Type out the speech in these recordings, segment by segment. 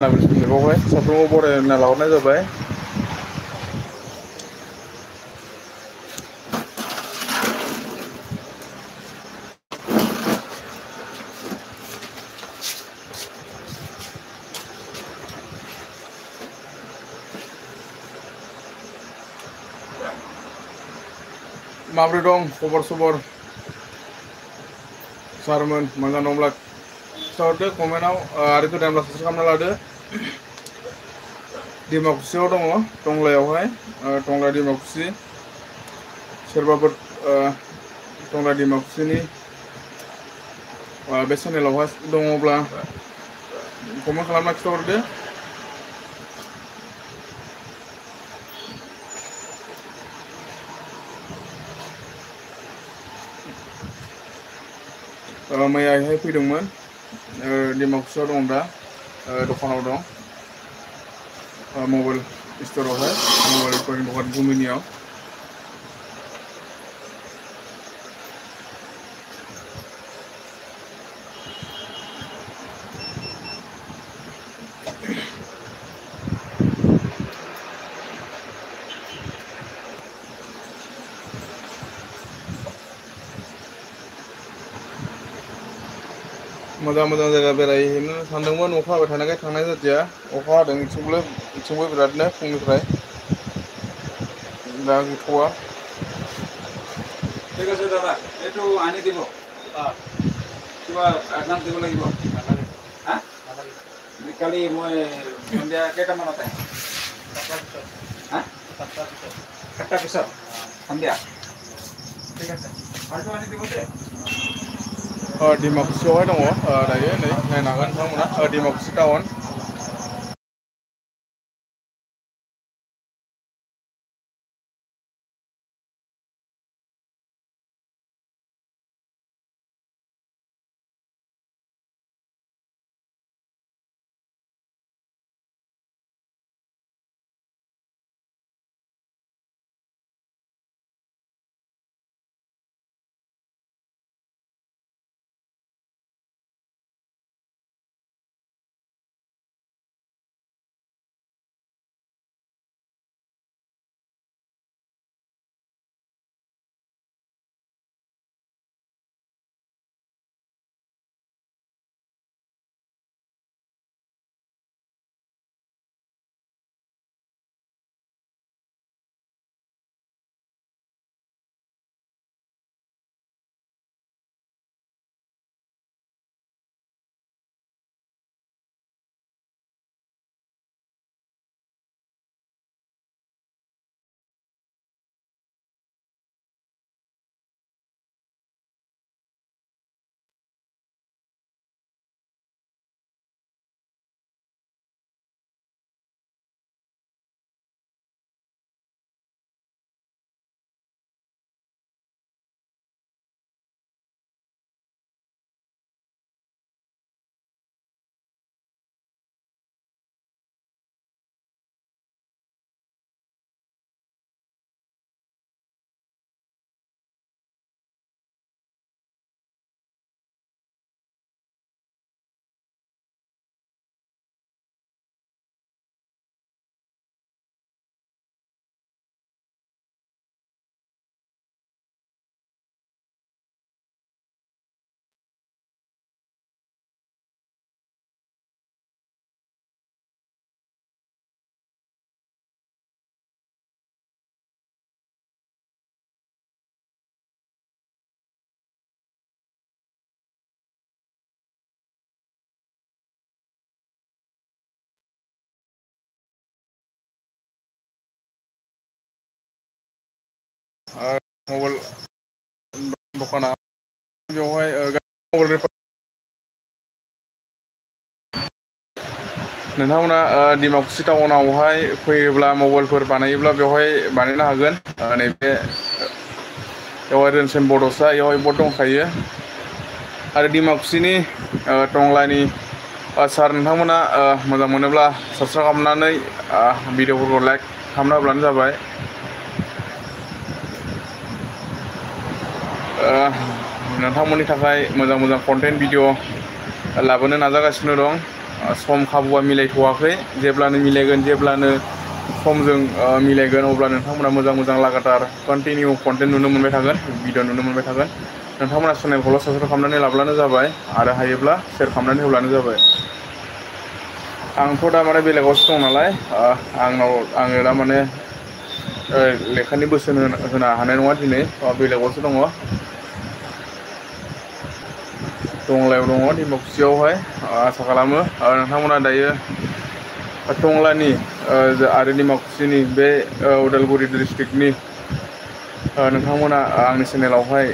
बेवहाय साफ्रोमबो बरायना लाहरनाय जाबाय। माबोरै दं खबर सबर सारमोन मोजां दंब्ला खिथाहरदो कमेन्टआव आरो गोदानब्ला साबसक्राइब खालामना लादो। डिमाकुसियाव दङ टंलायावहाय टंला डिमाकुसि सोरबाफोर टंला डिमाकुसिनि बे चेनेलावहाय दङब्ला कमेन्ट खालामना खिथाहरदो। मैयाहाय फैदोंमोन डिमाकुसियाव दं दा दखानाव दं मबाइल स्ट'रावहाय मबाइल स्ट'रनि दखान गुमिनियाव। मोजां मोजां जायगा बेरायहैनो सानदोंमोन अखा हाबाय थानायखाय थांनाय जादिया अखा हादों इथिंबो बिरादनो फुंनिफ्राय दा गैथ'वा। ঠিক আছে দাদা এইটো আনি দিব কিবা এডভান্স দিব লাগিব হা কালি মই সন্ধিয়া কেইটামানত আহিম হা সাতটাৰ পিছত সন্ধিয়া ঠিক আছে ভালটো আনি দিব দে। डिमाकुसियावहाय दङ दायो नै नायनो हागोन नोंथांमोना डिमाकुसि टाउन। मबाइल दखाना बेवहाय मबाइल नोंथांमोना डिमाकुसि टाउनावहाय फैयोब्ला मबाइलफोर बानायोब्ला बेवहाय बानायनो हागोन। नैबे बेवहाय रोनसोन बड'सा बेवहाय बड दंखायो आरो डिमाकुसिनि टंलानि सार नोंथांमोना मोजां मोनोब्ला साबस्क्राइब खालामनानै भिडिअफोरखौ लाइक खालामना होब्लानो जाबाय। नोंथांमोननि थाखाय मोजां मोजां कन्टेन्ट भिडिअ लाबोनो नाजागासिनो दं। सम खाबुआ मिलायथ'वाखै जेब्लानो मिलायगोन जेब्लानो समजों मिलायगोन अब्ला नोंथांमोना मोजां लागातार कन्टिनिउ कन्टेन्ट नुनो मोनबाय थागोन भिडिअ नुनो मोनबाय थागोन नोंथांमोना चेनेलखौल' साबसक्राइब खालामनानै लाब्लानो जाबाय आरो हायोब्ला शेयार खालामनानै होब्लानो जाबाय आंथ' दा माने बेलेगावसो दं नालाय आङो दा माने लेखानि बोसोन होनो हानाय नङा दिनै बेलेगावसो दङ टंलायाव दङ डिमाकुसियावहाय आसा खालामो नोंथांमोना दायो टंलानि आरो डिमाकुसिनि बे उदालगुरि डिस्ट्रिक्टनि नोंथांमोना आंनि चेनेलावहाय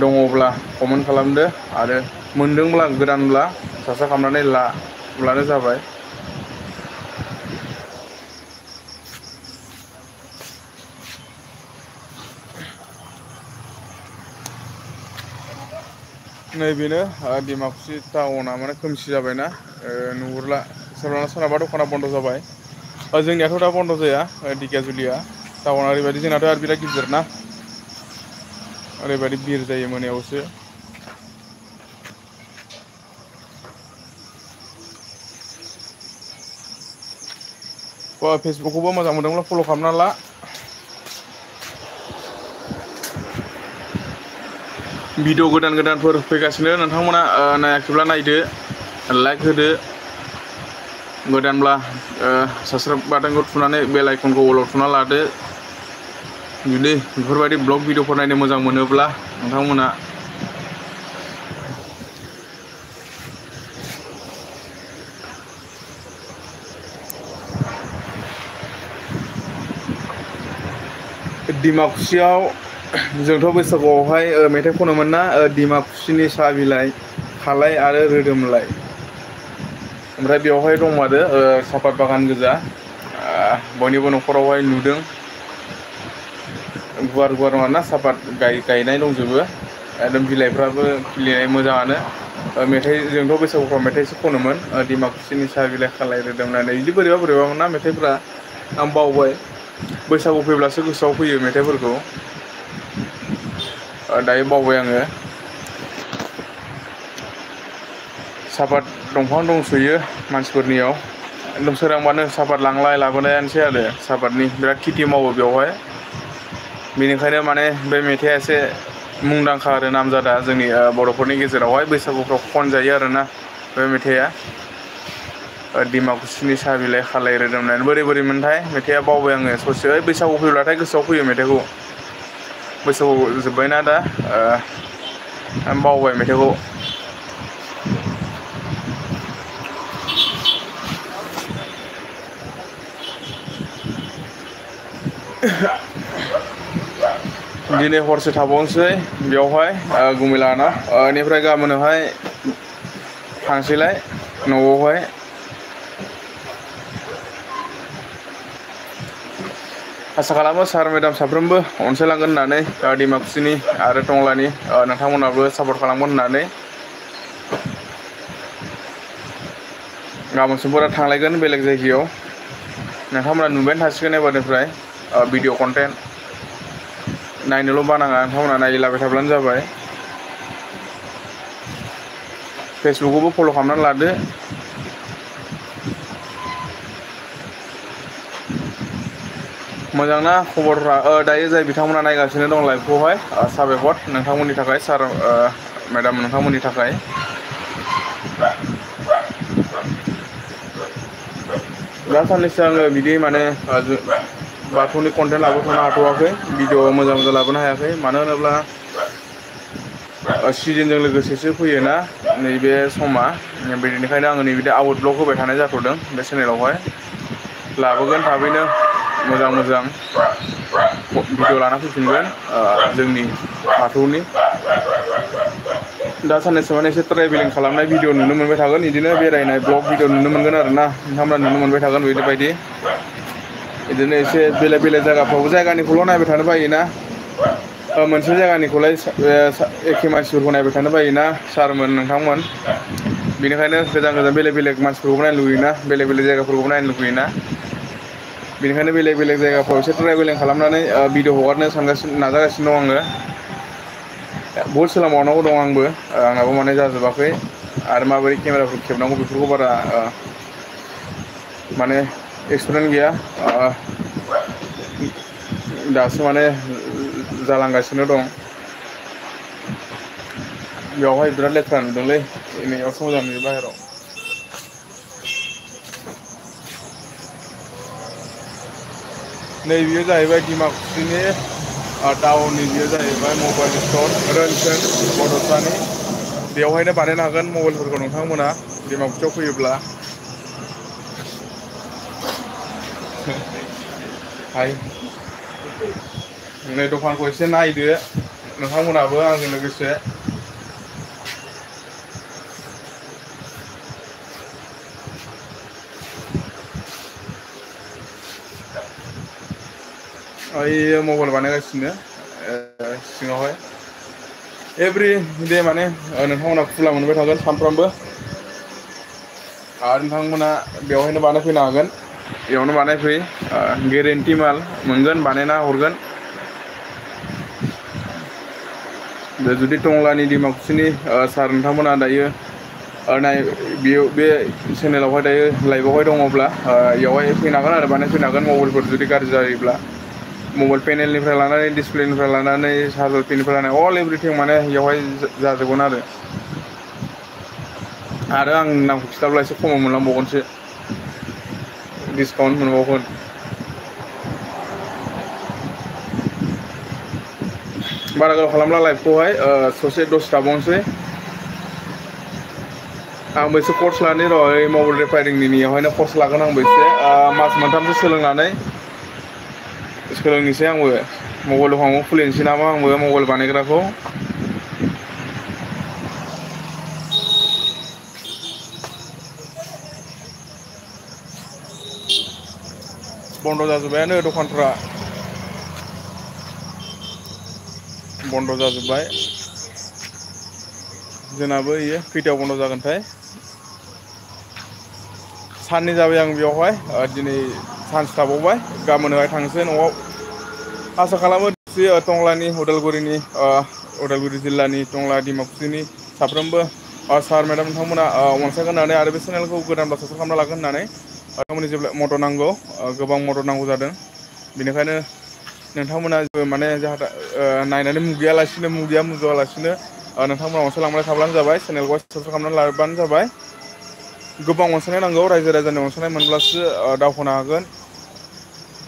दङब्ला कमेन्ट खालामदो आरो मोनदोंब्ला गोदानब्ला साबसक्राइब खालामनानै लाब्लानो जाबाय नैबेनो डिमाकुसि टाउना माने खोमसि जाबायना नुहुरला सोरनाबा दखाना बन्द' जाबाय जोंनियाथ' दा बन्द' जाया दिकियाजुलिया टाउना ओरैबायदि जोंनाथ' आरो बिराद गिदिर ना ओरैबायदि भिर जायो मोनायावसो फेसबुकखौबो मोजां मोनदोंब्ला फल' खालामना ला भिडिअ गोदानफोर फैगासिनो नोंथांमोना नायाखैब्ला नायदो लाइक होदो गोदानब्ला साबसक्राइब बाटोनखौ थुनानै बेल आइकनखौ अलाव थुना लादो जुदि बेफोरबायदि ब्लग भिडिअफोर नायनो मोजां मोनोब्ला नोंथांमोना डिमाकुसियाव जोंथ' बैसागुआवहाय मेथाइ खनोमोन ना डिमाकुसिनि साहा बिलाइ खालाय आरो रोदोमलाय ओमफ्राय बेवहाय दंमारो सापात बागान गोजा बयनिबो न'खरावहाय नुदों गुवार ना सापात गायनाय दंजोबो एकदम बिलाइफ्राबो खिलिनाय मोजाङानो मेथाइ जोंथ' बैसागुफ्राव मेथाइसो खनोमोन डिमाकुसिनि साहा बिलाइ खालाय रोदोमलाय बिदि बोरैबा ना मेथाइफ्रा आं बावबाय बैसागु फैब्लासो गोसोआव फैयो मेथाइफोरखौ दायो बावबाय आङो सापात दंफां दंसोयो मानसिफोरनियाव एकदम सोरांबानो सापात लांलाय लाबोनायानोसै आरो सापातनि बिराद खेथि मावो बेवहाय बेनिखायनो माने बे मेथाइआ एसे मुंदांखा आरो नामजादा जोंनि बर'फोरनि गेजेरावहाय बैसागुफ्राव खनजायो आरोना बे मेथाइआ डिमाकुसिनि साहा बिलाइ खालाय रोदोमनाय बोरै मोनथाय मेथाइआ बावबाय आङो ससे बैसागु फैब्लाथाय गोसोआव फैयो मेथाइखौ बैसागु जोब्बायना दा बावबाय मेथाइखौ दिनै हरसे थाबावनोसै बेयावहाय गुमैलाना बेनिफ्राय गाबोनहाय थांसैलाय न'आवहाय आसा खालामो सार मेडाम साफ्रोमबो अनसायलांगोन होननानै डिमाकुसिनि आरो टंलानि नोंथांमोनाबो सापर्ट खालामगोन होननानै गाबोन समफोरा थांलायगोन बेलेग जायगायाव नोंथांमोना नुबायानो थासिगोन एबारनिफ्राय भिडिअ कन्टेन्ट नायनोल' बानाङा नोंथांमोना नायलाबाय थाब्लानो जाबाय फेसबुकखौबो फल' खालामनानै लादो मोजांना खबरफ्रा दायो जाय बिथांमोना नायगासिनो दं लाइभखौहाय साबायखर नोंथांमोननि थाखाय सार मेडाम नोंथांमोननि थाखाय दा साननैसो आङो बिदि माने बाथौनि कन्टेन्ट लाबोथ'नो हाथ'वाखै भिडिअ मोजां लाबोनो हायाखै मानो होनोब्ला सिजनजों लोगोसेसो फैयोना नैबे समा बेनिखायनो आङो नैबे आउट ब्लग होबाय थानाय जाथ'दों बे चेनेलावहाय लाबोगोन थाबैनो मोजां भिडिअ लाना फैफिनगोन जोंनि बाथौनि दा साननैसो माने एसे ट्रेभेलिं खालामनाय भिडिअ नुनो मोनबाय थागोन बिदिनो बेरायनाय ब्लग भिडिअ नुनो मोनगोन आरोना नोंथांमोना नुनो मोनबाय थागोन बेबायदि बिदिनो एसे बेलेग जायगाफ्रावबो जायगानिखौल' नायबाय थानो बायोना मोनसे जायगानिखौलाय एखे मानसिफोरखौ नायबाय थानो बायोना सारमोन नोंथांमोन बेनिखायनो गोजान बेलेग मानसिफोरखौबो नायनो लुगैयोना बेलेग जायगाफोरखौबो नायनो लुगैयोना बेनिखायनो बेलेग जायगाफ्राव एसे ट्रेभेलिं खालामनानै भिडिअ हगारनो नाजागासिनो दं आङो बहुद सोलोंबावनांगौ दं आंनाबो माने जाजोबाखै आरो माबोरै केमेराफोर खेबनांगौ बेफोरखौ बारा माने एक्सपिरियेन्स गैया दासो माने जालांगासिनो दं बेवहाय बिराद लेथ्रा नुदोंलै नैयावसो मोजां नुयो बाहेराव नैबेयो जाहैबाय डिमाकुसिनि टाउननि बियो जाहैबाय मबाइल स्ट'र रोनसोन बड'सानि बेवहायनो बानायनो हागोन मबाइलफोरखौ नोंथांमोना डिमाकुसियाव फैयोब्ला हाय नै दखानखौ एसे नायदो नोंथांमोनहाबो आंजों लोगोसे ओइ मबाइल बानायगासिनो सिङावहाय एभ्रि दे माने नोंथांमोना खुला मोनबाय थागोन सानफ्रामबो आरो नोंथांमोना बेवहायनो बानायफैनो हागोन बेयावनो बानायफै गेरेन्टि माल मोनगोन बानायना हरगोन जुदि टंलानि डिमाकुसिनि सार नोंथांमोना दायो नाय बेयाव बे चेनेलावहाय दायो लाइभआवहाय दङब्ला बेवहाय फैनो हागोन आरो बानायफैनो हागोन मबाइलफोर जुदि गाज्रि जायोब्ला मबाइल पेनेलनिफ्राय लानानै डिसप्लेनिफ्राय लानानै चार्जार पिननिफ्राय लानानै अल एभ्रिथिं माने बेवहाय जाजोबगोन आरो आं नामखौ खिथाब्ला एसे खमाव मोनलांबावगोनसो डिसकाउन्ट मोनबावगोन बारा गोबाव खालामला लाइफखौहाय ससे दसे थाबावनोसै आंबो एसे कर्स लानि र' ओइ मबाइल रिपेयारिंनियावहायनो कर्स लागोन आंबो एसे मास मोनथामसो सोलोंनानै सोलोंनोसै आंबो मबाइल दखानखौ खुलिनोसै नामा आंबो मबाइल बानायग्राखौ बन्द' जाजोब्बायानो दखानफ्रा बन्द' जाजोब्बाय जोंनाबो इयो खैथायाव बन्द' जागोनथाय साननै जाबाय आं बेयावहाय दिनै सानसे थाबावबाय गाबोनहाय थांसै न'आव आसा खालामो टंलानि उदालगुरि जिल्लानि टंला डिमाकुसिनि साफ्रोमबो सार मेडाम नोंथांमोना अनसायगोन होननानै आरो बे चेनेलखौ गोदान साबसक्राइब खालामना लागोन होननानै नोंथांमोननि जेब्ला मदद नांगौ गोबां मदद नांगौ जादों बेनिखायनो नोंथांमोना माने जाहा नायनानै मुगैया मुजुआलासिनो नोंथांमोना अनसायलांबाय थाब्लानो जाबाय चेनेलखौ साबसक्राइब खालामनानै लाबानो जाबाय गोबां अनसायनाय नांगौ रायजो राजानि अनसायनाय मोनब्लासो दावखोनो हागोन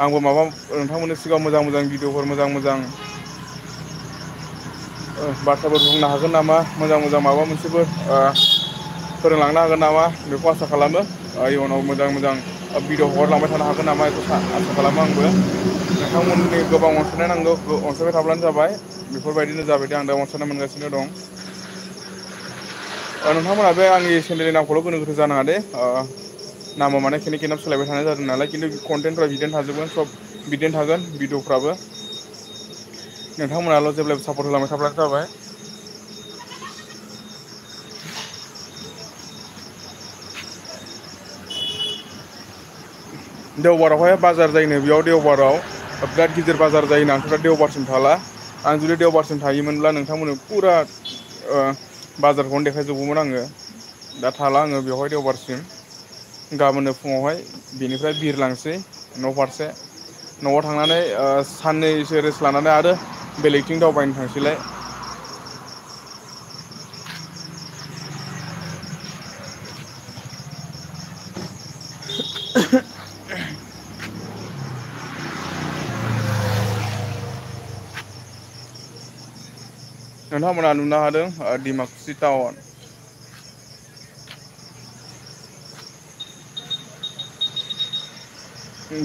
आंबो माबा नोंथांमोननि सिगाङाव मोजां भिडिअफोर मोजां बाथ्राफोर बुंनो हागोन नामा मोजां माबा मोनसेफोर फोरोंलांनो हागोन नामा बेखौ आसा खालामो इयुनाव मोजां भिडिअ हगारलांबाय थानो हागोन नामा बेखौ आसा खालामो आंबो नोंथांमोननि गोबां अनसायनाय नांगौ अनसायबाय थाब्लानो जाबाय बेफोरबायदिनो जाबाय दे आं दा अनसायनाय मोनगासिनो दं नोंथांमोनहा बे आंनि चेनेलनि नामखौल' गोनो गोथो जानाङा दे नामा माने खेननै सोलायबाय थानाय जादों नालाय खिन्थु कन्टेन्टफ्रा बिदिनो थाजोबगोन सब बिदिनो थागोन भिडिअफ्राबो नोंथांमोनाल' जेब्लायबो सापर्ट होलांबाय थाब्लानो जाबाय देवबारावहाय बाजार जायोनो बेयाव देवबाराव बिराद गिदिर बाजार जायोनो आंथ' दा देवबारसिम थाला आं जुदि देवबारसिम थायोमोनब्ला नोंथांमोननो फुरा बाजारखौनो देखायजोबगौमोन आङो दा थाला आङो बेवहाय देवबारसिम गाबोननो फुङावहाय बेनिफ्राय बिरलांसै न' फारसे न'आव थांनानै साननैसो रेस्ट लानानै आरो बेलेगथिं दावबायनो थांसैलाय नोंथांमोना नुनो हादों डिमाकुसि टाउन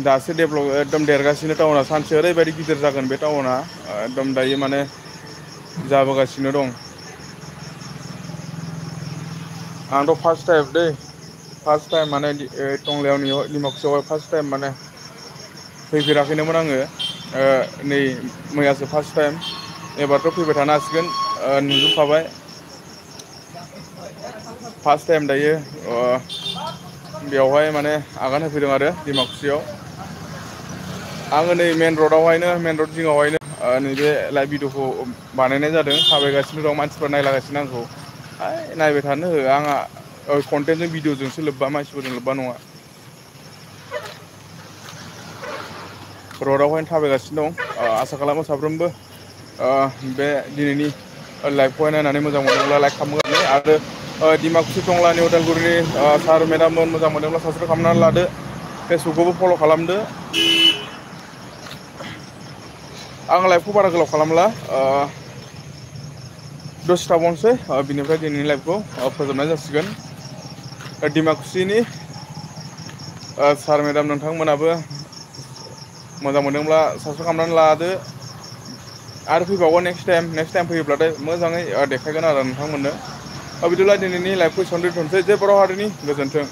दासो डेभलप एकदम देरगासिनो टाउना सानसे ओरैबायदि गिदिर जागोन बे टाउना एकदम दायो माने जाबोगासिनो दं आंथ' फार्स्ट टाइम माने टंलायाव डिमाकुसियावहाय फार्स्ट टाइम माने फैफेराखैनोमोन आङो नै मैयासो फार्स्ट टाइम एबारथ' फैबाय थानो हासिगोन नुजोबखाबाय फार्स्ट टाइम दायो बेवहाय माने आगान होफैदों आरो डिमाकुसियाव आङो नै मेन रड जिङावहायनो नैबे लाइभ भिडिअखौ बानायनाय जादों थाबायगासिनो दं मानसिफोर नायलागासिनो आंखौ नायबाय थानो हो आंहा कन्टेन्टजों भिडिअ'जोंसो लोब्बा मानसिफोरजों लोब्बा नङा रडआवहाय थाबायगासिनो दं आसा खालामो साफ्रोमबो बे दिनैनि लाइभखौहाय नायनानै मोजां मोनोब्ला लाइक खालामगोन आरो डिमाकुसि टंलानि उदालगुरिनि सार मेडाममोन मोजां मोनोब्ला साबसक्राइब खालामनानै लादो फेसबुकखौबो फल' खालामदो आं लाइभखौ बारा गोलाव खालामला दसे थाबावनोसै बिनिफ्राय दिनैनि लाइभखौ फोजोबनाय जासिगोन डिमाकुसिनि सार मेडाम नोंथांमोनाबो मोजां मोनदोंब्ला साबसक्राइब खालामनानै लादो आरो फैबावगोन नेक्स्ट टाइम फैयोब्लाथाय मोजाङै देखायगोन आरो नोंथांमोननो बिदिब्ला दिनैनि लाइभखौ एसेयावनो दोनथ'नोसै जे बर' हारिनि गोजोन्थों।